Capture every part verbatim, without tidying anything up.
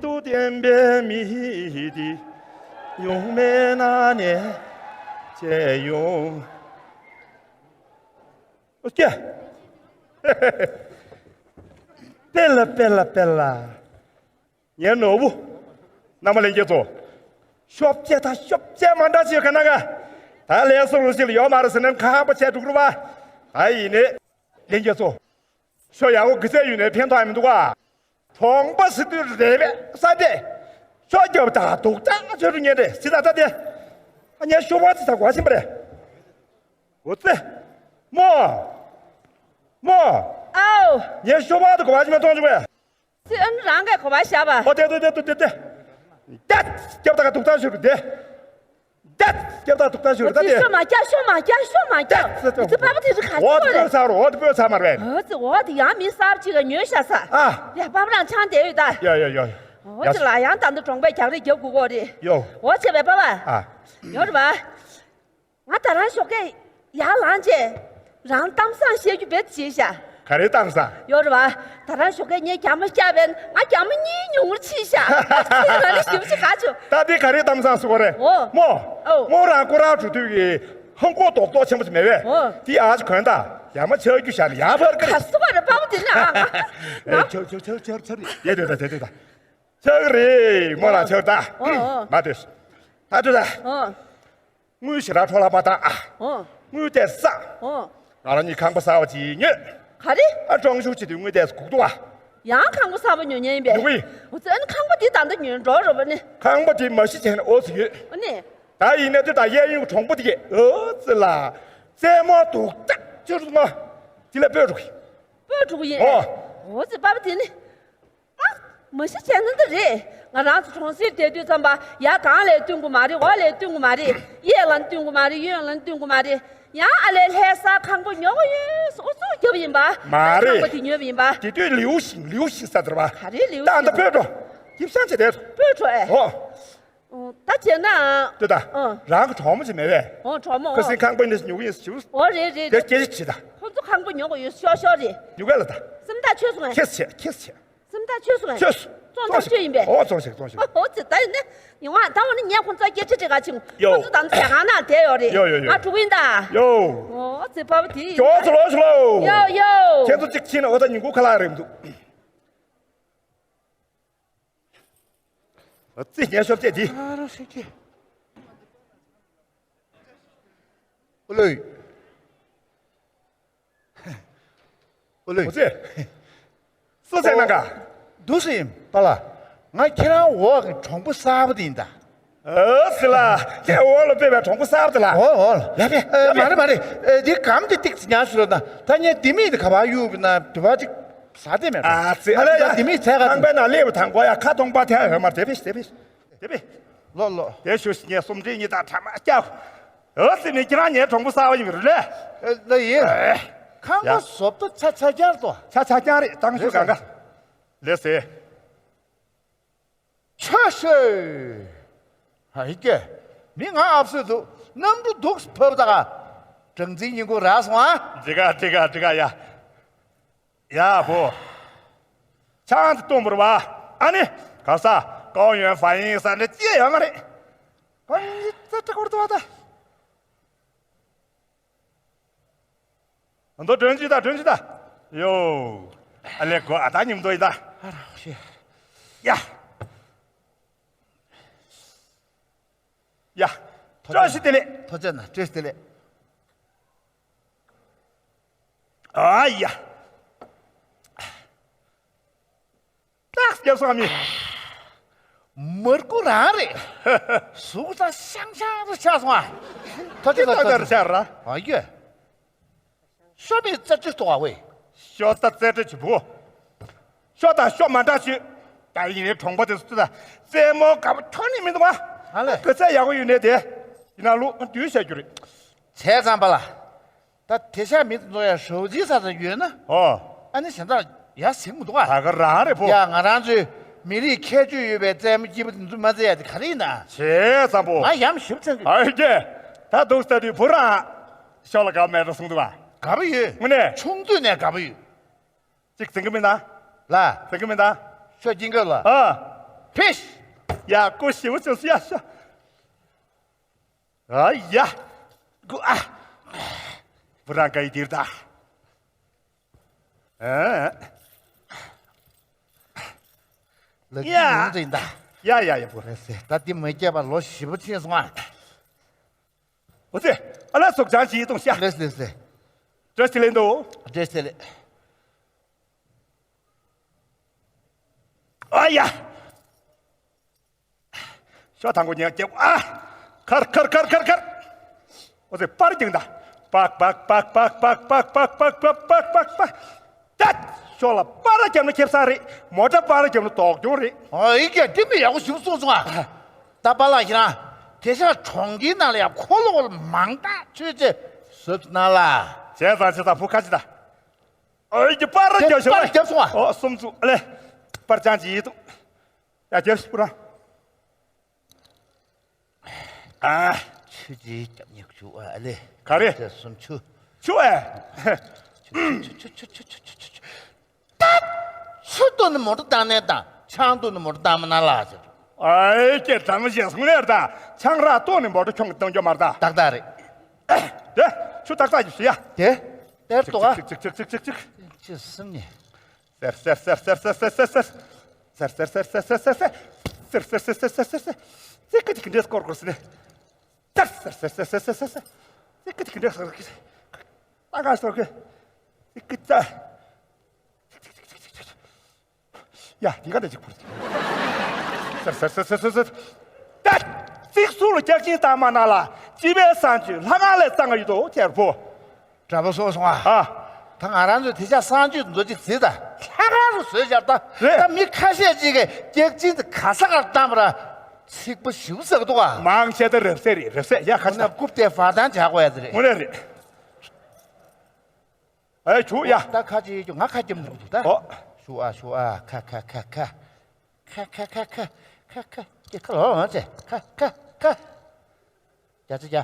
བསྟན་པའི་མི་འདི་ཡོང་མེད་ན་ནས་བྱས་ཡོང་། ཀྱེ། སྤེལ་ལ་སྤེལ་ལ་སྤེལ་ལ། ངའི་ནོར་བུ། རྣམ་པ་ལྷན་རྒྱས་ཚོ། ཤོབ་ཅེ་ད་ཤོབ་ཅེ་མ་འདྲ་ཅིག་ག་ན་ག་ད་ལས་སུ་རུ་ཞིག་ཡོད་མ་རེད་ཟེར་ནས་ཁ་ཧམ་པ་བྱས་འགྲོ་གི་རེད་པ། ད་ཡིན་ནས། ལྷན་རྒྱས་ཚོ། ཤོ་ཡག་པོ་གི་ཚད་ཡོད་ནས་ཕན་ཐོགས་ཡ་མི་འདུག་ག་གྲོང་པ་སི་ཏུ་རེ་བས་ས་དེ། ཤོ་རྒྱབ་ད་དུག་ད་ཆོས་རུ་ཉན་རེ་སི་ད་ད་དེ། ཨ་ཉན་ཤོ་བ་ཙི་ད་གོ་ཤིན་པ་རེད། འོ་ཙི། མོ། མོ། ཨའོ། ཉན་ཤོ་བ་དུ་གོ་བ་ཤིན་པ་གཏོང་བཅུག་པས། ཙི་ཨན་རང་གི་གོ་བ་བཞག་པ། ཨོ་དེ་དེ་དེ་དེ་དེ། ད། རྒྱབ་ད་ག་དུག་ད་ཆོས་རུ་དེ། ད། རྒྱབ་དང་དུག་དང་ཞུ་རེད་ད་དེ། ཤོ་མ་རྒྱག་ཤོ་མ་རྒྱག་ཤོ་མ་རྒྱག་ད་ད་ད། འདི་པ་པ་དེ་རི་ཁ་ཅི་འོ་དེ་པོ་རེད། སྤོས་ཚར་རོ། འོ་དེ་པོ་ཚར་མ་རེད། འོ་ཙི་འོ་དེ་ཡང་མི་གསར་ཅིག་ག་ཉོས་ཤ་ས། ཨ། ཡ་པ་པ་རང་ཆང་དེ་ཡོད་ད། ཡ་ཡ་ཡ། འོ་ཙི་ལ་ཡང་ད་འདི་གྲོང་པའི་རྒྱག་རེས་རྒྱབ་དགོས་གོ་རེད། ཡོ། འོ་ཙི་བས་པ་པ། ཨ། ཡོ་རེད་པ། ང་ད་རང་ཞོགས་ཀས་ཡར་ལངས་རྗེས་རང་གཏམ་བཟང་བཤད་རྒྱུ་བེད་བྱས་ཤག་ག་རེ་གཏམ་བཟང་། ཡོད་རེད་བ། ད་རང་ཞོགས་ཀས་ངས་རྒྱ་མ་བསྐྱབས་པས་ང་རྒྱ་མ་གཉིས་ཉུང་ངུར་ཕྱིན་ཤག་ཕྱིན་ར་ནི་ཞིབ་ཅིག་ག་ཆུ། ད་འདི་ག་རེ་གཏམ་བཟང་སུ་གོ་རེད། འོ། མོ། ཨོ། མོ་རང་ཀོ་ར་གྲུ་དུས་ཀྱི་ཧང་ཀོ་རྡོག་རྡོག་ཆེན་པོ་ཞིག་མེད་བས། འོ། འདི་ཨ་ཅི་གོན་ད། ཡ་མ་ཆག་རྒྱུ་ཤ་ནི་ཡ་ཕར་ཀི་རེད། ག་སུ་ག་རེད་པ་པ་དེ་ནི་ཨ། ཨེ་ཆག་ཆག་ཆག་ཆག་ཆག་རེད། ཡེ་དེ་ད་དེ་དེ་ད། ཆག་རེད་མོ་རང་ཆག་ད། འོ་འོ། མ་དེ། ད་དེ་ད། འོ། དངུལ་ཞེ་དྲག་འཕྲོ་བརླག་མ་བཏང་ཨ། ཨོ། དངུལ་དེ་བསགས། ཨོ། ང་རང་གཉིས་ཁང་པ་གསར་པ་ཅིག་ཉོས། ག་རེ། ཨ་ཀྲོང་ཞུ་བྱེད་དུས་དངུལ་དེ་གུག་འདུག་ཨ། ཡང་ཁང་པ་གསར་པ་ཉོ་མཁན་ཡིན་པས། ཉོ་གི་ཡིན། འོ་ཙི་ཨ་ནི་ཁང་པ་འདི་ད་ལྟ་ཉོས་འགྲོ་རོགས་པ་ནི། ཁང་པ་འདི་མ་གཞི་བྱས་ན་ཨོ་ཙི་ཡོད། ཨ་ནི། ད་ཡིན་ན་དེ་ད་གཡས་གཡོན་གྱི་གྲོང་པ་དེ་གས་ཨོ་ཙི་ལ། རྩེད་མོ་འདུག་སྟག་ཅོར་ང་། དེ་ལ་སྤོས་འགྲོ་གི། སྤོས་འགྲོ་གི་ཡིན། ཨོ། ཨོ་ཙི་པ་པ་དེ་ནི། ཨ། མ་གཞི་བྱས་ན་འདི་རེད། ང་རང་ཚོ་གྲོང་གསེབ་བསྡད་དུས་ཙམ་པ་ཡ་གང་ལ་བསྟུན་དགོས་མ་རེད། འོག་ལ་བསྟུན་དགོས་མ་རེད། གཡས་ལ་བསྟུན་དགོས་མ་རེད། གཡོན་ལ་བསྟུན་དགོས་མ་རེད། ཡང་ཨ་ལས་ལྷ་ས་ཁང་པ་ཉོ་གི་ཡོད་ཨུ་ཚུགས་རྒྱབ་ཡིན་པ། མ་རེད། ཁང་པ་དེ་ཉོས་པ་ཡིན་པ། དེ་དུས་ལིའུ་ཤིང་ལིའུ་ཤིང་ས་དེར་བ། ག་རེ་ལིའུ་ཤིང་། ད་འདི་སྤོས་འགྲོ། ཡིབ་ཤང་བྱེད་དེ། སྤོས་འགྲོ་ཨེ། ཨོ། ད་བྱས་ན། ལྟོས་ད། ཨ། རང་གི་གྲོགས་མོ་ཅིག་མེད་པས། ཨོ་གྲོགས་མོ། ཁ་སང་ཁང་པ་ནས་ཉོ་གི་ཡིན་ཞུ། ཨོ་རེད་རེད་རེད། དེ་སྐད་ཆ་དྲིས་ད། ཁོ་ཚོ་ཁང་པ་ཉོ་གི་ཡོད་ཤོག་ཤོག་རེད། ཉོ་ག་ལ་ད། སེམས་ཐག་ཆོད་སོང་ངས། ཁྱེད་ཆེ་ཁྱེད་ཆེ། སེམས་ཐག་ཆོད་སོང་ངས། ཆོད་སོང་། བཙོང་ཐག་ཆོད་ཡིན་པས། ཨོ་བཙོང་ཞིག་བཙོང་ཞིག། ཨོ་ཙི་ད་ཡིན་ནས། ཡོང་ཨ་ད་འོ་ནི་ངས་ཁོ་ཚོ་སྐད་ཆ་དྲིས་ག་ཕྱིན། ཡོ། ཁོ་ཚོ་ད་ནི་ཟ་ཁང་ནང་བསྡད་ཡོད་རེད། ཡོ་ཡོ་ཡོ། ང་འགྲོ་གི་ཡིན་ད། ཡོ། ཨོ་ཙི་པ་པ་དེ། ཇོ་ཙི་ལོ་ཞུ་ལོ། ཡོ་ཡོ། ཁྱེད་ཚོ་གཅིག་ཕྱིན་ན་ཨོ་ད་ཉིན་གུང་ཁ་ལག་རེད་མི་འདུག་ཨ་ཙི་ཉན་ཤོབ་ཙེ་འདི། ཨ་རོ་ཤི་ཀི། ཨུ་ལོས། ཨུ་ལོས། ཨོ་ཙི། སུ་ཚེ་ན་ག་འདུག་སེ་ཡིན་པ་ལ། ང་ཁྱེད་རང་འོག་གི་གྲོང་པ་གསར་པ་དེ་ཡིན་ད། ཨོ་ཙི་ལ། ཁྱེད་འོག་ལ་སྤོས་པའི་གྲོང་པ་གསར་པ་དེ་ལ། འོ་འོ་ལ། ཡ་ཕེ། ཨེ་མ་རེད་མ་རེད། ཨེ་འདི་གམ་དེ་ཏིག་ཙི་ཉར་སོང་ལ་ན། ད་ངས་ལྡེ་མིག་དེ་ག་པར་གཡུགས་པ་ན་དུ་བ་ཅིག་ཟ་དེ་མེད་པ། ཨ་ཙི་ཨ་ལས་ཡ། ལྡེ་མིག་ཚད་ག་ཁང་པའི་ནང་སླེབས་པ་དང་གོ་ཡ་ཁ་སྟོང་པ་དེ་ཧ་མ་དེ་ཕེ་དེ་ཕེ་དེ་ཕེ། ལོ་ལོ། དེ་ཞུ་ཞིག་ངས་སུམ་སྒྲིལ་གཉིས་དང་ཕྲ་མ་སྐྱ། ཨོ་ཙི་མི་ཁྱེད་རང་ངའི་གྲོང་པ་གསར་པ་ཡིན་པ་རེད་ལས། ཨེ་ལ་ཡིན། ཨེ། ཁང་པ་ཡ། བཟོ་ལྟ་ཆ་ཆ་རྐྱང་རེད་དོ། ཆ་ཆ་རྐྱང་རེད་བཏང་ཞུ་གང་ག་ལས་ཟེར། ཆོས་ཤོད། ཧ་ཧི་ཀེ། མི་ང་ཨབ་སོད་འདུག་གནམ་གྲུ་འདུག་བབས་ད་ག་སྦྲང་རྩིའི་ཉིན་གུང་རག་སོང་ཨ། འགྲིག་ག་འགྲིག་ག་འགྲིག་ག་ཡ། ཡ་བོ། ཆང་དེ་བཏུང་བར་བ། ཨ་ནི། ག་ས། ཀའོ་ཡོན་ཧྥ་ཡིན་ས་འདྲ་ཅི་ཡོད་མ་རེད། ཀའོ་ཡོན་ཙི་ཙི་ཀོར་དུ་བ་ད། ཨ་མདོ་སྒྲོན་ཅི་ད་སྒྲོན་ཅི་ད། ཡོ། ཨ་ལེ་གོ་ཨ་ད་ཉིམ་མདོ་ཡི་ད། ཨ་རོ་ཤེ། ཡ། ཡ། བཀྲ་ཤིས་བདེ་ལེགས། ཐོ་ཅན་ན་བཀྲ་ཤིས་བདེ་ལེགས། ཨ་ཡ། ཏག་སྐྱབས་སོང་མི། མར་ཁུ་རང་རེད། གཟུགས་ད་ཤང་ཤང་རུ་ཆགས་སོང་ཨ། ཐོ་ཅི་ཐོ་ཅི་ཆགས་ར། ཨ་ཡོད། ཤོ་མི་རྩེ་གྲི་ཐོག་ཨ་ཝེ། ཤོ་ད་རྩེ་གྲི་ཆུ་བུ། ཤོ་དང་ཤོ་མ་འདྲ་ཞུ། ད་ཡིན་ནའི་གྲོང་པ་དེ་སུ་ད་རྩེད་མོ་དགའ་པོ་ཁྱོན་ནས་མི་འདུག་ཨ། ཨ་ལེ། ག་ཚད་ཡག་པོ་ཡོད་ནའི་དེ། ཡིན་ན་ལུག་དུས་བཤད་རྒྱུ་རེད། བྱས་ཙང་པ་ལ། ད་དེ་ཤ་མི་ཚོ་ཡ་ཧྲོ་ཇི་ས་ས་ཡོད་ན། ཨོ། ཨ་ནི་གཞན་དག་ཡ་ཟིང་མི་འདུག་ཨ། ད་ག་རང་རེད་བུ། ཡ་ང་རང་ཚོའི་མི་རིགས་ཁྱད་ཆོས་ཡོད་པའི་རྩེད་མོ་སྐྱིད་པོ་དེ་ཚོ་མ་རྩེ་ཡ་དེ་ག་རེ་ཡིན་ན། བྱས་ཙང་བུ། ང་ཡམ་ཞིབ་ཚན་གི། ཨ་ཀྱེ། ད་འདུག་ས་དུས་བུ་རང་། ཤོ་ལ་དགའ་མེད་འགྲོ་སོང་འདུག་ཨ། དགའ་པོ་ཡོད། དངོས་གནས། ཆུང་དུས་ནས་དགའ་པོ་ཡོད། ཅིག་འཛིང་གི་མིན་ན། ལ། འཛིང་གི་མིན་ན། ཤོ་སྐྱིན་གི་ལ། ཨ། ཕེ། ཡ། སྐུ་ཞེ་པོ་བྱུང་སོང་། ཡ་ཤ། ཨ་ཡ། སྐུ་ཨ། བུ་རང་ག་ཡི་དིར་ད། ཨ། ལགས་ཀྱི་ཡ། ཡུན་རིང་ད། ཡ་ཡ་ཡ། བུ་རེད་ཟེ། ད་འདི་མ་སྐྱེས་པ་ལོ་བཞི་པོ་ཕྱིན་སོང་ཨ། འོ་ཙི། ཨ་ལ་སོག་ཅང་ཅི་གཏོང་ཤ། ལེས་ལེས་ལེས། བཀྲ་ཤིས་བདེ་ལེགས་འདུག་བཀྲ་ཤིས་བདེ་ལེགས། ཨ་ཡ། ཤོག་དང་པོ་ཉལ་རྒྱབ། ཨ། ཁར་ཁར་ཁར་ཁར་ཁར། འོ་ཙི་པར་རྒྱང་ད། པག་པག་པག་པག་པག་པག་པག་པག་པག་པག་པག་ད། ཤོག་ལ་པར་རྒྱབ་ན་ཁེབས་ས་རེད། མོ་ཊ་པར་རྒྱབ་ན་དོག་གྱོང་རེད། ཨ། ཡིན་གྱི་འདི་མི་ཡག་པོ་ཞིག་གསུངས་སོང་ཨ། ད་པཱ་ལགས་ཁྱེད་རང་དེ་ཤ་གྲོང་ཁྱེར་ནང་ལ་ཡང་འཁོར་ལོ་མང་དག་ཆོས་ཅེས་བཟོས་གནང་ལ། བྱས་ཙང་བྱས་ཙང་བུ་ཁ་ཅིག་ད། ཨོ་ཡི་པར་རྒྱབ་ཤོག་པར་རྒྱབ་སོང་ཨ། ཨོ་སུམ་ཚུགས་ལེ། པར་ཅང་ཅི་ཡིད་དུ། ཡ་རྒྱབ་ཤིག་པུ་ར། ཨ། ཆུ་ཅི་རྒྱབ་ཉེག་ཆུ་ཨ་ལེ། ག་རེ། དེ་སུམ་ཆུ། ཆུ་ཨེ། ཆུ་ཆུ་ཆུ། ད། ཆུ་བཏོན་ནས་མོ་ཊ་བཏང་ནས་དང་ཆང་བཏོན་ནས་མོ་ཊ་བཏང་མ་ན་ལ་ཟེར། ཨའི་ཀྱེ་དྲང་བཞིན་སོང་ནས་ད་ཆང་རག་བཏོན་ནས་མོ་ཊ་ཁྱོང་གཏོང་རྒྱུ་མ་རེད་ད། ཏག་ཏག་རེད། དེ་ཆུ་ཏག་ཏག་ཅིག་ཞུ་ཡ། དེ་དེར་གཏོགས་ཨ། ཅིག་ཅིག་ཅིག་ཅིག་ཅིག་ཅིག་ཅིག་ཅིག་སེམས་ནས། སེར་སེར་སེར་སེར་སེར་སེར་སེར་སེར། སེར་སེར་སེར་སེར་སེར་སེར་སེར། སེར་སེར་སེར་སེར་སེར་སེར་སེར། ཙི་ཀི་ཙི་ཀི་འདྲེས་སྐོར་སྐོར་སེ་ནས། སེར་སེར་སེར་སེར་སེར་སེར་སེར། ཙི་ཀི་ཙི་ཀི་འདྲེས་སྐོར་སྐོར་སེ། ཨ་ག་སོ་ཀི། ཙི་ཀི་ཙ། ཡ། དེ་ག་ནས་ཅིག་བུར། སེར་སེར་སེར་སེར་སེར་སེར། ད། ཙིག་སུ་ལ་རྒྱག་ཅིང་བཏང་མ་ན་ལ། སྤྱི་པའི་གསང་སྤྱོད་ལྷ་ཁང་ལས་གཙང་ཡོད་དོ་ཁྱེར་པོ། དྲ་པོ་སོང་སོང་ཨ། ཨ། ད་ང་རང་ཚོས་དེ་ཤ་གསང་སྤྱོད་མཛོད་ཅིག་ཟིག་ད་ལྷ་ཁང་རུ་བཟོས་བཞག་ད། རེད། ད་མི་ཁ་ཤས་ཅིག་གིས་རྒྱག་ཅིང་དེ་ག་ས་གར་བཏང་བ་ར། ཚིག་པ་ཞིབ་ཟག་འདུག་ཨ། མང་ཆེ་ད་རབ་གསལ་རེད། རབ་གསལ་ཡ་ཁ་ཆེ་ད། རྐུབ་སྟེ་བར་ཐང་བྱ་དགོས་ཡ་ཟེར་རེད། དངོས་གནས་རེད། ཨེ་བྱུག་ཡ། ད་ཁ་ཅིག་ཡོད་ཀྱི་ང་ཁ་རྒྱབ་འདུག་ད། ཨོ། ཞུ་ཨ་ཞུ་ཨ། ཁ་ཁ་ཁ་ཁ། ཁ་ཁ་ཁ་ཁ། ཁ་ཁ། ཁ་ཁ་ལོ་ང་ཚེ་ཁ་ཁ་ཁ། རྒྱ་ཚ་རྒྱ།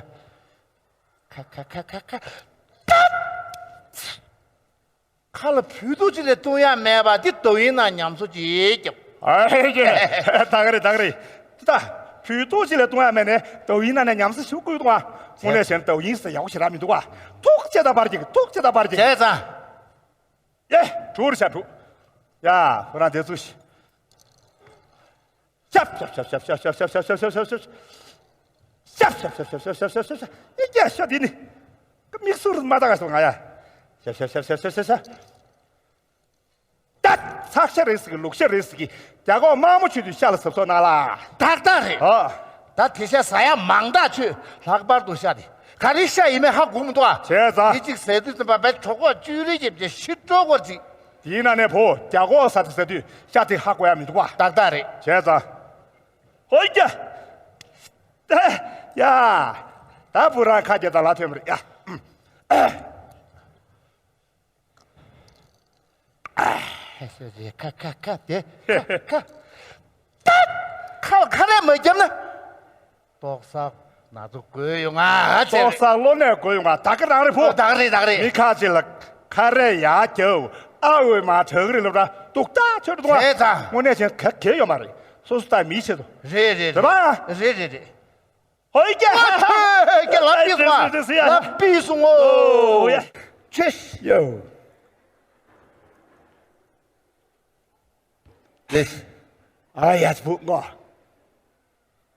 ཁ་ཁ་ཁ་ཁ་ཁ། ཁ་ལ་བུ་ཏོ་ཅིག་ལས་གཏོང་ཡ་མེད་པ་འདི་དོ་ཡིན་ན་ཉམས་གསོ་ཅིག་རྒྱབ། ཨ་ཧེ་ཀེ། ད་ག་རེ་ད་ག་རེ། ད་བུ་ཏོ་ཅིག་ལས་གཏོང་ཡ་མེད་ནས་དོ་ཡིན་ན་ནས་ཉམས་གསོ་ཞུ་དགོས་འདུག་ཨ། དངོས་གནས་བྱས་ན་དོ་ཡིན་ཟེར་ཡག་པོ་ཞེ་དྲག་མི་འདུག་ཨ། ཐུགས་རྗེ་ད་པར་གྱིས། ཐུགས་རྗེ་ད་པར་གྱིས། བྱས་ཙང་། ཡེ། གྲུར་བྱ་གྲུ། ཡ། ཁོ་རང་དེ་ཚུ་ཤི། ཤབ་ཤབ་ཤབ། ཨི་ཀྱ་ཤ་དེ་ནི། ཀ་མིག་ཟུར་མ་ད་ག་སོང་ང་ཡ། ཤབ་ཤབ་ཤབ། ད་ཚགས་ཤ་རེད་ཟེར་གི། ལུག་ཤ་རེད་ཟེར་གི། རྒྱ་གོག་དམར་མོ་ཆུ་དུས་ཤ་ལ་ཟབ་ཐོག་ན་ལ། ཏག་ཏག་རེད། ཨ། ད་དེ་ཤ་ཟ་ཡ་མང་དག་ཆུ་ལྷག་པར་དུ་ཤ་དེ་ག་རེ་ཤ་ཡིན་མེད་ཧ་གོ་མི་འདུག་ཨ། བྱས་ཙང་། དེ་གཅིག་ཟས་དུས་ཙམ་པ་བས་གྲོད་ཁོག་བཅུད་རིལ་རྒྱབ་ཀྱི་ཤི་འགྲོ་གོ་ཅིག། དེའི་ནང་ནས་བོ་རྒྱ་གོག་ཟ་དེ་ཟ་དུས་ཤ་དེ་ཧ་གོ་ཡ་མི་འདུག་ཨ། ཏག་ཏག་རེད། བྱས་ཙང་། ཧོ་ཀྱ། ད་ཡ། ད་བུ་རང་ཁ་རྒྱ་ད་ལ་ཐོན་པ་རེད་ཡ། ཁ་ཁ་ཁ་དེ་ཁ་ཁ། ཁ་ཁ་རེ་མ་བརྒྱབ་ན། ཏོག་ས་ན་ཚོ་དགོས་ཡོང་ང་། ཏོག་ས་གློ་ནད་དགོས་ཡོང་ང་། ད་ག་རང་རེད་བུ། ད་ག་རེད་ད་ག་རེད། མི་ཁ་ཅིག་ལ་ཁ་རེ་ཡ་རྒྱབ། ཨ་འོས་མ་དྲག་རེད་ལབ་ར་ཏུག་ཏག་ཆོད་འདུག་བ། རེད་ད། དངོས་གནས་བྱས་ན་ག་གེ་ཡོད་མ་རེད། སོ་སོ་ལྟ་མི་བྱེད་དོ། རེད་རེད་རེད། རེད་པ། རེད་རེད་རེད། ཧོ་ཀྱ། ཧོ་ཀྱ་ལབ་པའི་སོང་ཨ། ལབ་པའི་སོང་ཨོ། ཡ། ཆེ། ཡོ། ལེ། ཨ་ཡ་བུ་ངོ་།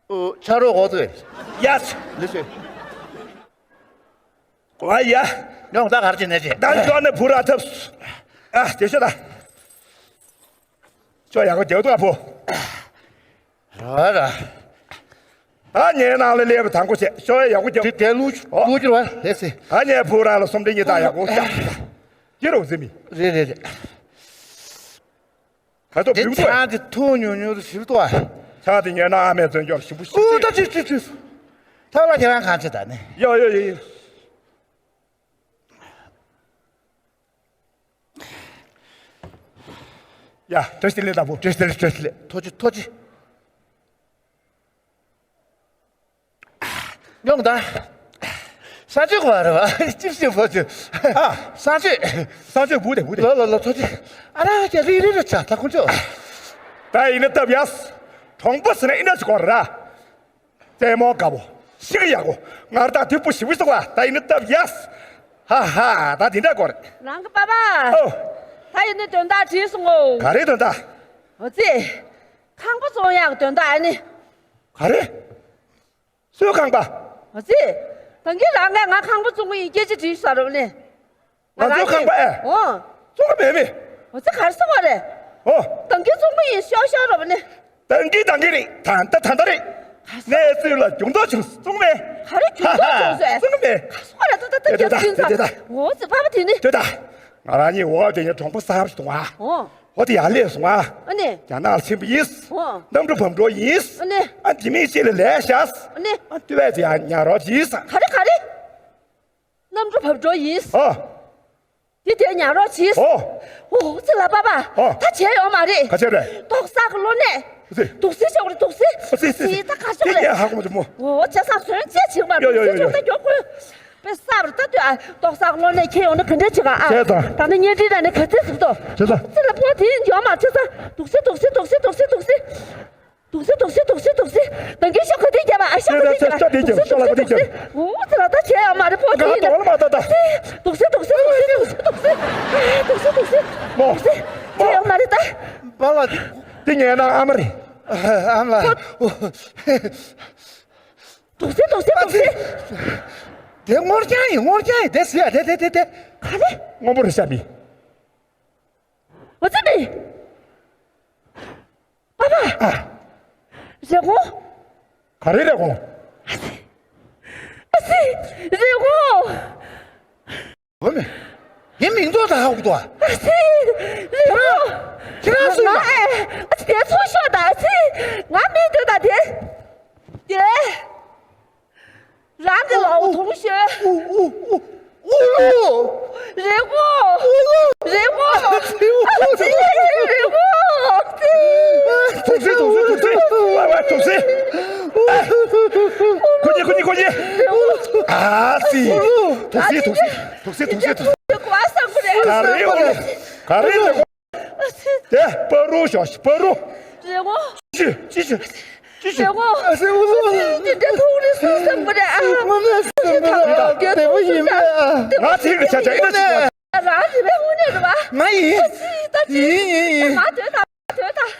ཨོ་ཆ་རོགས་འོ་ཏོ། ཡ། ལེ་ཤེ། ཨ་ཡ། ཉོག་ད་གར་ཅི་ནས་ཅི། ད་ཅོ་ནས་བུ་ར་ཐབས། ཨ་དེ་ཤོད་ད། ཅོ་ཡག་པོ་རྒྱག་འདུག་ཨ་བུ། ར་ར། ཨ་ངའི་ནང་ལ་སླེབས་པ་དང་པོ་བྱས་ཤོ་ཡ་ཡག་པོ་རྒྱབ། དེ་དེ་ལུགས་ཨོ། ལུགས་ཀྱི་ར་ལེ་སི། ཨ་ངའི་བུ་ར་ལ་སོམ་དེ་ཉིད་ད་ཡག་པོ་རྒྱབ། ཅི་རུང་ཟེ་མི། རེད་རེད་རེད། ད་ལྟ་དེ་བུ་ཚང་གི་ཐུག་ཉུང་ཉུང་རུ་ཞིབ་ཏུ་ཨ། ཆང་དེ་ཉོས་ན་ཨ་མས་བཙོན་འཇོག་ཞིམ་པོ་ཞིག་ཨུ་ད་ཅི་ཅི་ཅི། ཐབས་ལ་ཁྱེད་རང་གང་བྱེད་ད་ནི། ཡོ་ཡོ་ཡོ་ཡོ། ཡ། བཀྲ་ཤིས་བདེ་ལེགས་དང་པོ། བཀྲ་ཤིས་བདེ་ལེགས། བཀྲ་ཤིས་བདེ་ལེགས། ཐོ་ཅི་ཐོ་ཅི། ཉོང་ད། ས་ཆོད་གོ་བ་རེད་བ། ཅིབ་ཅིབ་ཕོ་ཅི། ཨ། ས་ཆོད། ས་ཆོད་བུ་དེ་བུ་དེ། ལོ་ལོ་ལོ་ཐོ་ཅི། ཨ་ར་ཅི་རི་རི་རི་ཆ་ད་ཁོང་ཆོ། ད་ཡིན་ན་སྟབས་ཡག་དང་པོ་ཟེར་ན་ཨི་འདྲ་ཞིག་དགོས་རེད་ར། རྩེད་མོ་དགའ་བོ། ཤི་གི་ཡག་གོ། ང་རང་ད་དུས་པོ་ཞིག་བུ་ཟེར་བ་ད་ཡིན་ན་སྟབས་ཡག་ཧ་ཧ། ད་དེ་འདྲ་དགོས་རེད། རང་གི་པ་པ། ཨོ། ད་ཡིན་ན་དོན་དག་དྲིས་སོང་ངོ་། ག་རེ་དོན་དག་ཨོ་ཙི། ཁང་པ་བཙོང་ཡག་དོན་དག་ཨ་ནི། ག་རེ། སུའི་ཁང་པ། ཨོ་ཙི། ད་གིན་རང་གིས་ང་ཁང་པ་བཙོང་གི་ཡིན་སྐད་ཆ་དྲིས་ས་རོགས་ནི། ང་ཚོའི་ཁང་པ་ཨེ། ཨོ། བཙོང་གི་མེད་མེད། ཨོ་ཙི་གར་སོང་བ་རེད། ཨོ། ད་གིན་བཙོང་གི་ཡིན་ཤོག་ཤོག་རོགས་ནི། ད་གིན་ད་གིན་རེད། ད་ད་ད་ད་རེད། གནས་ཚུལ་ལ་འགྱུར་ལྡོག་བྱུང་བཙོང་མེད། ག་རེ་འགྱུར་ལྡོག་བྱུང་ཟེར། བཙོང་གི་མེད། གར་སོང་བ་རེད། ད་ད་ད་དེ་དེ་ད་དེ་དེ་ད། ཨོ་ཙི་པ་པ་དེ་ནི། དེ་ད། ང་རང་གཉིས་འོག་དེ་ཉིད་གྲོང་པ་གསར་པ་ཞིག་འདུག་ཨ། ཨོ། འོ་དེ་ཡར་སླེབས་སོང་ཨ། ཨ་ནི། རྒྱ་ནག་ལ་ཕྱིན་པ་ཡིན། ཨོ། གནམ་གྲུ་བབས་འགྲོ་ཡིན། ཨ་ནི། ཨ་དེ་མིན་ཅིག་ལ་ལས་བཞག་ཨ་ནི། ཨ་ཏི་བས་ཅི་ཡང་ཉར་རོགས་གྱིས། ག་རེ་ག་རེ། གནམ་གྲུ་བབས་འགྲོ་ཡིན། ཨོ། དེ་དེ་ཉར་རོགས་གྱིས། ཨོ། ཨོ་ཙི་ལ་པ་པ། ཨོ། ད་བྱས་ཡོང་མ་རེད། ག་བྱས་རེད། ཏོག་ས་གི་གློ་ནད། ཨ་ཙི། དུག་སེལ་ཤོག་རེད་དུག་སེལ། ཨ་ཙི་ཙི་ཙི། ད་ག་ཤོག་རེད། དེ་ཧ་གོ་མ་བྱུང་མོ། ཨོ་བྱས་ཙང་ཟོན་ཅེས་བྱེད་མ་ཡོ་ཡོ་ཡོ་ཡོ། ད་མགྱོགས་ཁོས། པེ་སབ་རེད་ད་ལྟོས་ཨ། ཏོག་ས་གློ་ནད་ཁྱེར་ཡོང་ན་ག་འདྲ་བྱེད་ག་ཨ། བྱས་ཙང་། ད་ནི་བརྙན་འཕྲིན་ནང་ནས་ག་ཚོད་ཟིག་དོ། བྱས་ཙང་། ཙི་ལ་ཕོ་དེ་ཡོད་མ་བྱས་ཙང་། དུག་སེལ་དུག་སེལ་དུག་སེལ་དུག་སེལ་དུག་སེལ། དུག་སེལ་དུག་སེལ་དུག་སེལ་དུག་སེལ། ད་གིན་ཤོག་ག་དེ་རྒྱབ་ཨ་ཤོག་ག་དེ་རྒྱབ། ཤོག་ག་དེ་རྒྱབ། འོ་ཙི་ལ་ད་བྱས་ཡོད་མ་རེད་ཕོ་དེ་ཡིན་ན། དུག་སེལ་དུག་སེལ་དུག་སེལ་དུག་སེལ་དུག་སེལ། དུག་སེལ་དུག་སེལ་དུག་སེལ། མོ། བྱས་ཡོད་མ་རེད་ད། བ་ལ། དེ་ངའི་ནང་ཨ་མ་རེད། ཨ་མ། དུག་སེལ་དུག་སེལ་དུག་སེལ། དེ་སྔོ་རྐྱང་ཡིན་སྔོ་རྐྱང་ཡིན་དེ་ཟེར་ཡ་དེ་དེ་དེ་དེ། ག་རེ། སྔོན་པོ་རེད་ཤག་མི། ཨོ་ཙི་མི། པ་པ། ཨ། རེ་སྒོང་། ག་རེ་རེ་སྒོང་། ཨ་ཙི། རེ་སྒོང་། འོ་མེ། ངའི་མིང་ཐོག་ད་ཧ་གོ་ཐོག་ཨ་ཙི། རེ་སྒོང་། ཁྱེད་རང་སུ་ཡིན་པ། ཨ་ཙི་དེ་ཚོ་ཤོག་ད་ཨ་ཙི། ང་མིང་ཐོག་ད་དེ། དེ། རང་གི་ལའོ་ཐུང་ཤོས། རེ་སྒོང་། རེ་སྒོང་། ཨ་ཙི། རེ་སྒོང་། ཨ་ཙི། དུག་སེལ་དུག་སེལ་དུག་སེལ། ཝ་ཝ་དུག་སེལ། ཁོ་གཉིས་ཁོ་གཉིས་ཁོ་གཉིས། ཨ་ཙི། དུག་སེལ་དུག་སེལ་དུག་སེལ་དུག་སེལ་དུག་སེལ། ག་རེ་ཡོད་ག་རེ་ཡོད། ཨ་ཙི། དེ་སྤ་རོ་ཤོག་སྤ་རོ། རེ་སྒོང་། ཅི་ཅི་ཅི་ཅི་ཅི། རེ་སྒོང་། ཨ་ཙི། འདི་འདྲ་ཐུག་རེ་སུ་སམ་པ་རེ་ཨ། དངོས་གནས་སུ་སམ་པ་རེ་ཨ། དེ་བོ་ཡིན་པས་ཨ། ང་ཚིག་རེ་ཆ་ཆ་ཨེ་ན་ཅི། རང་རེ་བའི་དངོས་གནས་རེད་བ། ང་ཡིན། ཨ་ཙི་ད་ཅི། ཡིན་ཡིན་ཡིན། ང་དོན་དང་དོན་དང་།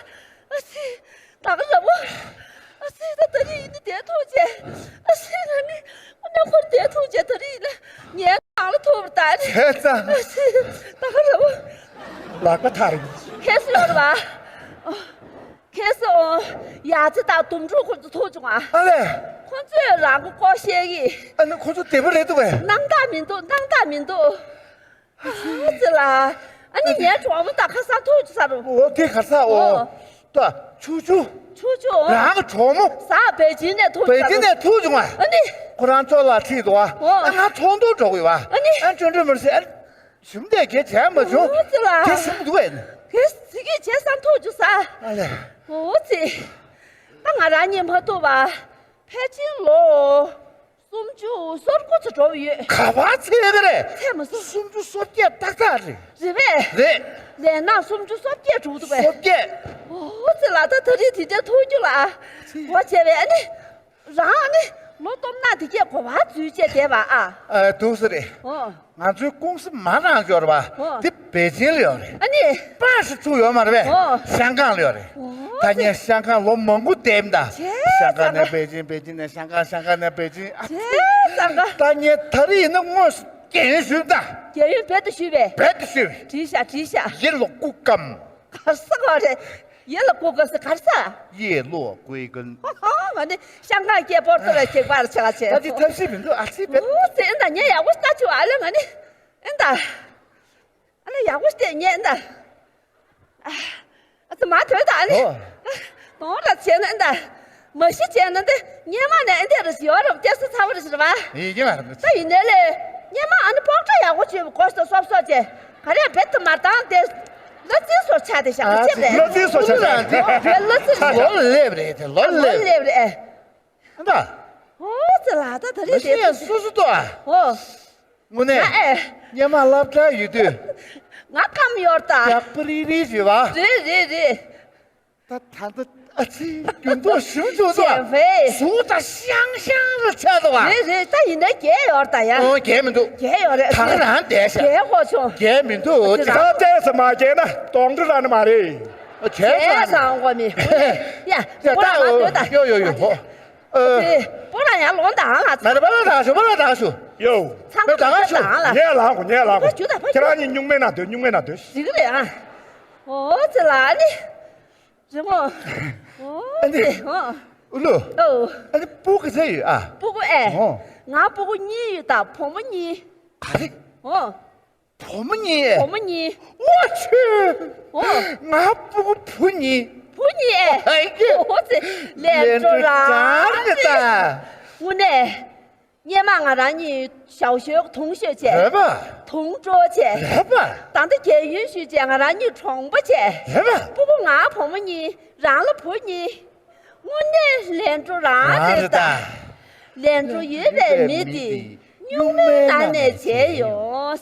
ཨ་ཙི། ད་ག་ལ་བོ། ཨ་ཙི་ད་ད་རེས་ཡིན་ནི་དེ་ཐུག་ཅེ། ཨ་ཙི་ང་ནི་དངོས་གནས་ཁོར་དེ་ཐུག་ཅེ་ད་རེས་ཡིན་ན་ངའི་ནང་ལ་ཐུག་པ་ད་ནི། བྱས་ཙང་། ཨ་ཙི། ད་ག་ལ་བོ། ལག་པ་ཐག་རིང་། ཁེ་སི་ཡོད་རེད་བ། ཁེ་སི་འོང་། ཡ་ཙི་དང་དུམ་གྲུ་ཁོ་ཚོ་ཐུག་བྱུང་ཨ། ཨ་ལས། ཁོ་ཚོས་རང་མགོ་སྐོར་བཤད་གི། ཨ་ནི་ཁོ་ཚོ་བདེ་པོ་རེད་འདུག་བས། སྣང་དག་མི་འདུག་སྣང་དག་མི་འདུག་ཨ་ཙི་ལ། ཨ་ནི་ངའི་གྲོགས་མོ་དང་ཁ་སང་ཐུག་བྱུང་ས་རུ། འོ་དེ་ག་ས་འོ། ཨོ། ད་ཆུ་ཆུ། ཆུ་ཆུ་འོ། རང་གི་གྲོགས་མོ། ས་པེ་ཅིན་ནས་ཐུག་བྱུང་ས་རུ། པེ་ཅིན་ནས་ཐུག་བྱུང་ཨ། ཨ་ནི། ཁོ་རང་ཚོ་ལ་ཁྲིད་འདུག་ཨ། ཨོ། ཨ་ང་ཚོགས་འདུར་འགྲོ་དགོས་བ། ཨ་ནི། ཨ་ཅོ་འདྲི་མར་སེ་ཨ། ཞུམ་བསྡད་གལ་བྱས་མ་བྱུང་། འོ་ཙི་ལ། དེ་ཞུམ་འདུག་ཨེ། དེ་ཟི་གེ་བྱས་སང་ཐུག་རྒྱུ་ས། ཨ་ལས། འོ་ཙི། ད་ང་རང་གཉིས་མ་ཐུག་པ། ཕལ་ཆེར་ལོ། སུམ་ཅུ་སོ་དགུ་ཙམ་འགྲོ་བ་ཡོད། ག་པར་ཚད་ག་རེད། ཚད་མ་སོང་། སུམ་ཅུ་སོ་བརྒྱད་ཏག་ཏག་རེད། རེད་པས། རེད། ལས་ན་སུམ་ཅུ་སོ་བརྒྱད་འགྲོ་འདུག་པས། སོ་བརྒྱད། འོ་ཙི་ལ་ད་ད་རེས་དེ་འདྲ་ཐུག་རྒྱུ་ལ། འོ་བྱས་པས་ཨ་ནི། རང་ནི་ལོ་སྟོབས་ན་དེ་གས་གོ་བ་འཛུལ་བྱས་བསྡད་པ་ཨ། ཨ་འདུག་སེ་རེད། ཨོ། ང་ཚོའི་ཀུང་སི་མ་རང་ཡོད་རེད་བ། ཨོ། དེ་པེ་ཅིན་ལ་ཡོད་རེད། ཨ་ནི། པ་ཞིག་ཚུགས་ཡོད་མ་རེད་པས། ཨོ། ཤང་ཀང་ལ་ཡོད་རེད། ཨོ། ད་ངས་ཤང་ཀང་ལོ་མང་པོ་བསྡད་མི་ད། བྱས་ཤང་ཀང་ཙང་ནས་པེ་ཅིན་པེ་ཅིན་ནས་ཤང་ཀང་ཤང་ཀང་ནས་པེ་ཅིན་ཨ། བྱས་ཙང་ཀ། ད་ངས་ད་རེས་ཡིན་ན་དངོས་སུ་རྒན་ཡོལ་ཞུས་ད། རྒན་ཡོལ་རྦད་དེ་ཞུས་པས། རྦད་དེ་ཞུས་པས། བྲིས་ཤག་བྲིས་ཤག་ཡིད་ལ་སྐུ་སྐམ། གར་ས་ག་རེ། ཡེ་ལ་ཀུ་ག་སི་གར་ས། ཡེ་ལོ་ཀུའི་ཀུན། ང་ནི་ཤང་ཀང་སྐད་པོར་ཏོ་ལ་ཁྱེག་པར་ཆགས་ཆེ། ད་ཅི་ཐབས་ཤེས་མི་འདུག་ཨ་ཙི་བེད། འུ་ཙི་ཨེ་འདའ་ངས་ཡག་པོ་ལྟ་ཆུ་ཨ་ལེ་ང་ནི། ཨེ་འདའ། ཨ་ལེ་ཡག་པོ་ལྟ་ངས་ཨེ་འདའ། ཨ་ཙི་མ་དོན་དག་ཨ་ལེ། ཨོ། དོང་ར་ཆེ་ན་ཨེ་འདའ། མ་གཞི་བྱས་ན་འདི་སྔོན་མ་ནས་ཨེ་འདའ་རེ་ཡོད་རབས་སྐྱེ་ས་ཚ་བོ་རེ་ཟེར་བ། ཡིན་གྱི་མ་རེད། ད་ཡིན་ནའི་ལེ། སྔོན་མ་ཨ་ནི་པོག་ཁྲ་ཡག་པོ་བྱོས་པ་གོ་ས་སོབ་སོབ་བྱས། ག་རེ་བེད་དུ་མར་བཏང་སྟེ། གླ་རྩི་སོར་ཆགས་ཏེ་བཞག་ཨ་ཅེ་རེད། གླ་རྩི་སོར་ཆགས་ཆགས། གླ་རྩི་རེད། ལོ་ལེབ་རེད་དེ་ལོ་ལོ་ལེབ། ལེབ་རེད། ཨ་ད། ཨོ་ཙི་ལ་ད་ད་རེད་དེ། སོ་སོ་ཏོ་ཨ། ཨོ། དངོས་གནས། ཨ་ཨེ། སྔོན་མ་སློབ་གྲྭ་ཡོད་དུས། ང་ཁམས་ཡོར་ད། ཡག་པ་རིག་རིག་བྱེད་བ། རེད་རེད་རེད། ད་ད་ད་ ཨ་ཙི། རྒྱུན་དུ་ཞིམ་བྱུང་དོ། ཨ། ཟུག་ད་ཤང་ཤང་རུ་ཆགས་འདུག་ཨ། རེད་རེད། ད་ཡིན་ན་རྒྱལ་ཡོད་ད་ཡ། ཨོ། རྒྱལ་མི་འདུག་རྒྱལ་ཡོད་རེད། ད་ག་རང་བསྡད་ཤག་རྒྱལ་ཧོ་བྱུང་། རྒྱལ་མི་འདུག་ད་ལྟས་སུ་མ་རྒྱལ་ན་གདོང་དྲི་ར་ནི་མ་རེད། རྒྱལ་རྒྱལ་ས་འོང་གོ་མི། ཡ། ཡ། ད་ཨོ། ཡོ་ཡོ་ཡོ་ཧོ། ཨ། པོ་ལ་ཡ་ལོང་དང་ལ། མ་རེད། པ་ལ་ད་ཤོ། པ་ལ་ད་ཤོ། ཡོ། ཚང་མ་ད་ཤོ། ལ་ངས་ལ་གོ། ངས་ལ་གོ། ཁྱེད་རང་གཉིས་སྨྱུག་མའི་ནང་སྡོད། སྨྱུག་མའི་ནང་སྡོད། ཞིག་རེད་ཨ། ཨོ་ཙི་ལ་ནི། རི་མོ། ཨོ་ཨ་ནི། ཙི་ཨོ། ཨུ་ལུ། ཨོ། ཨ་ནི་སྤུ་གུ་ཚེ་ཡོད་ཨ། སྤུ་གུ་ཨེ། ཨོ། ང་སྤུ་གུ་གཉིས་ཡོད་ད། བུ་མོ་གཉིས། ག་རེ། ཨོ། བུ་མོ་གཉིས། བུ་མོ་གཉིས། ཨོ་ཆོས། ཨོ། ང་སྤུ་གུ་བུ་གཉིས། བུ་གཉིས་ཨེ། ཨ་ཡེ། ཨོ་ཙི། ལན་གྲོ་རང་ལན་གྲོ་རེད་ད། དངོས་གནས། སྔོན་མ་ང་རང་གཉིས་ཞའོ་ཞོའི་གྲོང་ཤོས་བྱས། རེད་པ། གྲོང་ཀྲོའུ་བྱས། རེད་པ། ད་ལྟ་རྒྱལ་ཡུལ་ཤུལ་བྱས། ང་རང་གཉིས་གྲོང་པ་བྱས། རེད་པ། སྤུ་གུ་ང་བུ་མོ་གཉིས། རང་ལ་བུ་གཉིས། དངོས་གནས་ལན་གྲོ་རང་རེད་ད། ལན་གྲོ་ཡོད་པའི་མི་དེ་སྨྱུག་མའི་ནང་ནས་བྱས་ཡོང་།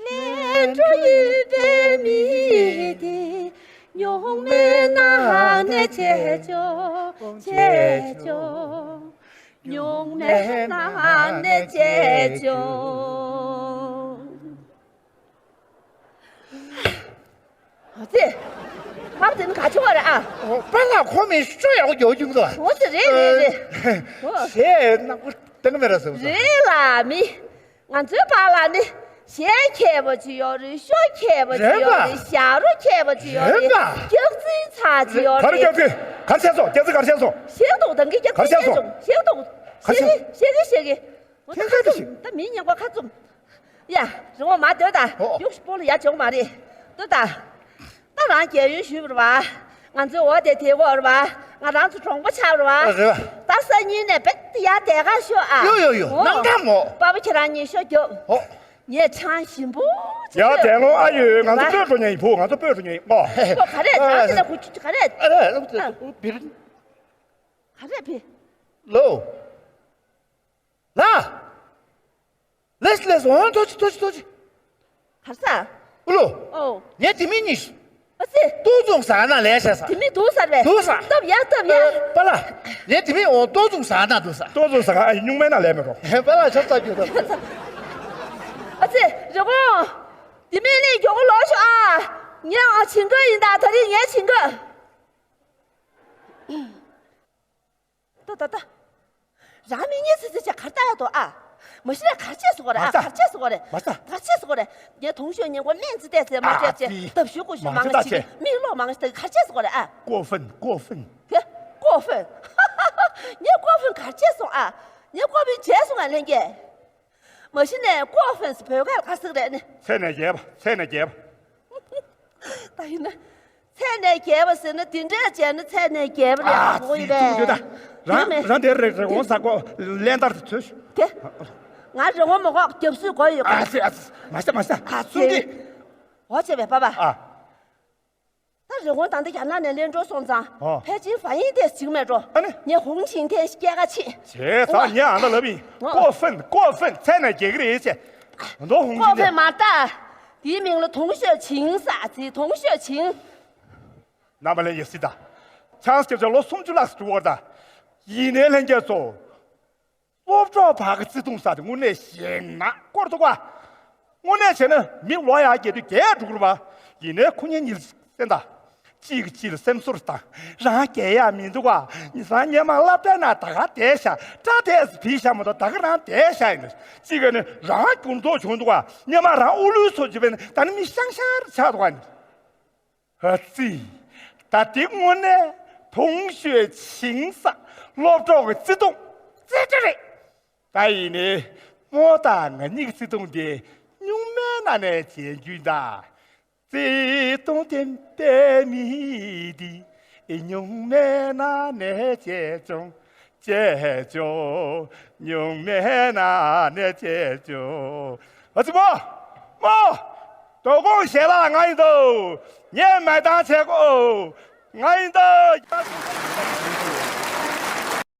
ལན་གྲོ་ཡོད་པའི་མི་དེ་སྨྱུག་མའི་ནང་ནས་བྱས་ཆོག་བྱས་ཆོག་སྨྱུག་མའི་ནང་ནས་བྱས་ཆོག་ཨ་ཙི། ཕར་དེ་ནི་ག་ཆེ་བ་རེད་ཨ། ཨོ། པཱ་ལགས་ཁོ་མི་ཤོ་ཡག་པོ་རྒྱག་བཅུག་འདུག་ཨོ་ཙི། རེད་རེད་རེད། ཨོ། ཞེས་ནག་པོ་སྟེང་མེད་ར་ཟེར་བ། རེད་ལ་མི། ང་ཚོའི་པཱ་ལགས་ནི་གཞས་མཁས་པོ་ཅིག་ཡོད་རེད། ཤོ་མཁས་པོ་ཅིག་ཡོད་རེད། རེད་པ། ཞབས་བྲོ་མཁས་པོ་ཅིག་ཡོད་རེད། རེད་པ། སྐྱག་རྫུན་ཚ་ཅིག་ཡོད་རེད། ག་རེ་སྐྱག་རྫུན། ག་རེ་བཤད་སོང་། སྐྱག་རྫུན་ག་རེ་བཤད་སོང་། ཤེས་རྟོགས་དང་གི་སྐྱག་རྫུན་བཤད་སོང་། ཤེས་རྟོགས། ག་རེ་བཤད་སོང་། ཤེས་གི་ཤེས་གི་ཤེས་གི། ཁྱེད་ཚོ་ཁ་བཙུམ། ད་མི་ཉན་གོ་ཁ་བཙུམ། ཡ། རི་བོང་མ་སྡོད་ད། ཨོ། ཡུག་ཤི་པོ་ལ་ཡ་བྱུང་མ་རེད། སྡོད་ད། ད་རང་རྒྱལ་ཡུལ་ཞུས་པ་རེད་བ། ང་ཚོའི་འོ་དེ་དེ་འོ་རེད་བ། ང་རང་ཚོ་གྲོང་པ་ཆགས་རེད་བ། ཨ། རེད་བ། ད་སང་ཉིན་ནས་རྦད་དེ་ཡར་དེ་ག་ཤོག་ཨ། ཡོ་ཡོ་ཡོ། ཨོ། སྣང་དྲག་མོ། པ་པ་ཁྱེད་རང་གཉིས་ཤོ་རྒྱོབ། ཨོ། ངས་ཆང་ཞིམ་པོ་ཅིག་ཡ་བྱོས། དེ་ངོ་ཨ་ཡོས། ང་ཚོ་སྤོས་འགྲོ་མཁན་ཡིན། བུ། ང་ཚོ་སྤོས་འགྲོ་མཁན་ཡིན། ཨོ། ཁོ་ག་རེ། ཨ། ཨ་དེ་ལ་གུ་ག་རེ། ཨ་རེ། ཨ་རེ། བིར། ག་རེ་བི། ལོ། ལ། ལེས་ལེས། འོང་། ཐོ་ཅི་ཐོ་ཅི་ཐོ་ཅི། གར་ས། ཨུ་ལོ། ཨོ། ངས་དེ་མིན་ཉིས། ཨ་ཙི། ཏུའུ་ཙུང་ཟ་ན་ལས་བྱས་ས། དེ་མིན་དུག་ཟ་རེད། དུག་ཟ། སྟབས་ཡག་སྟབས་ཡག་ཨ། པཱ་ལགས། ངས་དེ་མིན་འོང་། ཏུའུ་ཙུང་ཟ་ན་དུག་ཟ། ཏུའུ་ཙུང་ཟ་ག་ཨ་སྨྱུག་མའི་ནང་ལས་མི་རོ། ཧེ། པཱ་ལགས་ཆབ་ཚ་རྒྱུ་དང་། ཨ་ཙི། རི་བོང་། དེ་མིན་ནས་མགྱོགས་པོ་ལོག་ཤོག་ཨ། ངས་ཨ་ཕྱིན་གི་ཡིན་ད། ད་རེས་ངས་ཕྱིན་གི། ད་ད་ད། རང་མི་ཉེས་ཚེ་ཚེ་ཆ་གར་ལྟ་ཡ་དོ་ཨ། མ་གཞི་ལ་གར་ཆས་སོ་གོ་རེད་ཨ། མ་ས། གར་ཆས་སོ་གོ་རེད། མ་ས། གར་ཆས་སོ་གོ་རེད། ངས་དུང་ཤོས་ཉེན་ཀོ་སྨན་རྩིས་ཏེ་ཚེ་མ་ཨ་ཆས་ཆེ་ཙི། ལྟ་ཞུ་ཀུ་ཞུ་མང་ཆེ་ད་ཆེ། མིག་ལོག་མང་ཆེ་ད་གར་ཆས་སོ་གོ་རེད་ཨ། ཀོ་ཧྥན། ཀོ་ཧྥན། ཧེ། ཀོ་ཧྥན། ངས་ཀོ་ཧྥན་གར་ཆས་སོང་ཨ། ངས་ཀོ་ཧྥན་བྱས་སོང་ང་ལྷན་རྒྱས། མ་གཞི་ནས་ཀོ་ཧྥན་སི་བོད་སྐད་ལ་ག་ཟེར་རེད་ནི། ཚད་ནས་རྒྱས་པ། ཚད་ནས་རྒྱས་པ། ད་ཡིན་ན། ཚད་ནས་རྒྱས་པ་ཟེར་ན་འདི་འདྲས་བྱས་ན་ཚད་ནས་རྒྱས་པ་རེད། ཨ་གོ་ཡི་ཙི། རེད། ཐུག་ཡོད་ད། རང་མེད། རང་དེར་རེད་རེད། འོང་ས་ཀོ་ལན་ལྟར་དུ་ཚོས་ཤོག་དེ། ང་རི་བོང་མ་གོ་རྒྱབ་སུས་གོ་ཡོད་ག་ཨ་ཙི། ཨ་ཙི། མ་ཤ་མ་ཤ། ཨ་ཙི། གསུང་གི། འོ་བྱས་པས་པ་པ། ཨ། ད་རི་བོང་ད་ལྟ་རྒྱ་ནག་ནས་གླེན་གྲོགས་སོང་ཙང་། ཨོ། ཕལ་ཆེར་ཧྥ་ཡིན་ཏེ་ཞིག་མེད་འགྲོ། ཨ་ནི། ངས་ཧུང་ཆིང་ཐེན་སྐྱེལ་ག་ཕྱིན། བྱས་ཙང་ངས་ཨ་ན་ལབ་ཡིན། ཨོ། ཀོ་ཧྥན། ཀོ་ཧྥན། ཚད་ནས་རྒྱས་ཀྱི་རེད་ཅེས། མདོ་ཧུང་ཀོ་ཆིང་ཧྥན་ཐེན། མ་ལྟ། དེའི་མིང་ལ་དུང་ཤོས་ཆིང་ཟེར་ཟེར། དུང་ཤོས་ཆིང་། རྣམ་པ་ལྷན་རྒྱས་སྲིད་ད། ཆང་སྐྱབས་ཆ་ལོ་སུམ་ཅུ་ལྷག་ཙམ་འགྲོ་བར་ད། ཡིན་ནའི་ལྷན་རྒྱས་ཚོ། སློབ་གྲོགས་བར་གྱི་བརྩེ་དུང་ཟེར་དེ་དངོས་གནས་ཞེད་སྣང་སྐོར་འདུག་ག་དངོས་གནས་བྱས་ན་མི་ལོ་ཡར་རྒྱས་དུས་རྒས་འགྲོ་གི་རེད་པ། ཡིན་ནའི་ཁོ་གཉིས་གཉིས་བསྟན་ད། གཅིག་གིས་གཅིག་ལ་སེམས་གསོ་རེ་བཏང་། རང་རྒས་ཡག་མི་འདུག་ག་རང་སྔོན་མ་སློབ་གྲྭའི་ནང་ད་ག་བསྡད་ཤག་སྐྲ་དེ་ཕུད་ཤག་མ་གཏོགས་ད་ག་རང་བསྡད་ཤག་ཡིན། གཅིག་གིས་ནི་རང་འགྱུར་ལྡོག་བྱུང་འདུག་ག་སྔོན་མ་རང་ཨུ་ལུའི་ཚོ་བྱེད་པས་ནི་ད་ནི་མི་ཤང་ཤང་རེ་ཆགས་འདུག་ག་ཨ་ཙི། ད་དེ་དངོས་གནས་དུང་ཤོས་ཆིང་ཟེར་སློབ་གྲོགས་ཀྱི་བརྩེ་དུང་རྩེ་གྲ་རེད། ད་ཡིན་ནའི་རྨོ་དང་ང་གཉིས་ཀྱི་བརྩེ་དུང་དེ་སྨྱུག་མའི་ནང་ནས་བྱེད་རྒྱུ་ཡིན་ད། བརྩེ་དུང་ལྡན་པའི་མི་དེ་སྨྱུག་མའི་ནང་ནས་བྱེད་ཆོག་བྱེད་ཆོག་སྨྱུག་མའི་ནང་ནས་བྱེད་ཆོག་ཨ་ཙི་རྨོ། རྨོ། དོ་དགོང་ཞལ་ལག་ང་ཡིན་དོ། ངས་མེ་བཏང་བྱེད་གོ་ང་ཡིན་དོ།